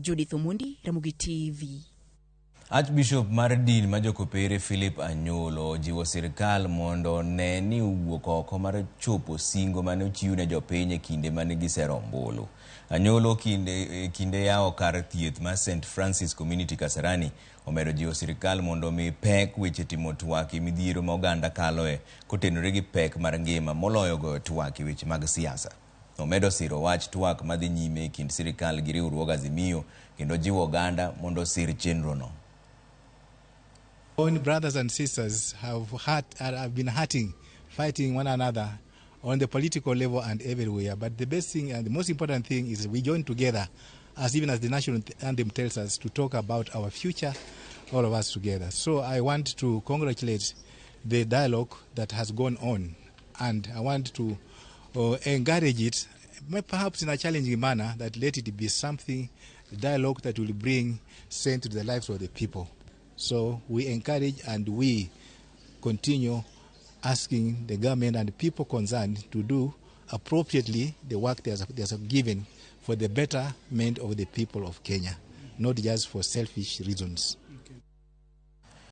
Judith Omondi, Ramogi TV. Archbishop mar din ma Jokopere Philip Anyolo ojiwo sirkal mondo one ni owuok oko mar chopo singo mane ochiw ne jopiny e kinde mane gisero ombulu. Anyolo kinde, kinde yawo kar thieth mar St Francis Community Kasarani omedo jiwo sirkal mondo omi pek weche timo twak e midhiero ma oganda kaloe kotenore gi pek mar ngima moloyo goyo twak e weche mag siasa. Omedo siro wach twak madhi nyime e kind sirkal gi riwruog Azimio kendo jiwo oganda mondo osir chenrono. Own brothers and sisters have been hurting, fighting one another on the political level and everywhere. But the best thing and the most important thing is we join together, as even as the national anthem tells us, to talk about our future, all of us together. So I want to congratulate the dialogue that has gone on, and I want to encourage it, perhaps in a challenging manner, that let it be something, dialogue that will bring sense to the lives of the people. So we encourage and we continue asking the government and the people concerned to do appropriately the work they have given for the betterment of the people of Kenya, not just for selfish reasons.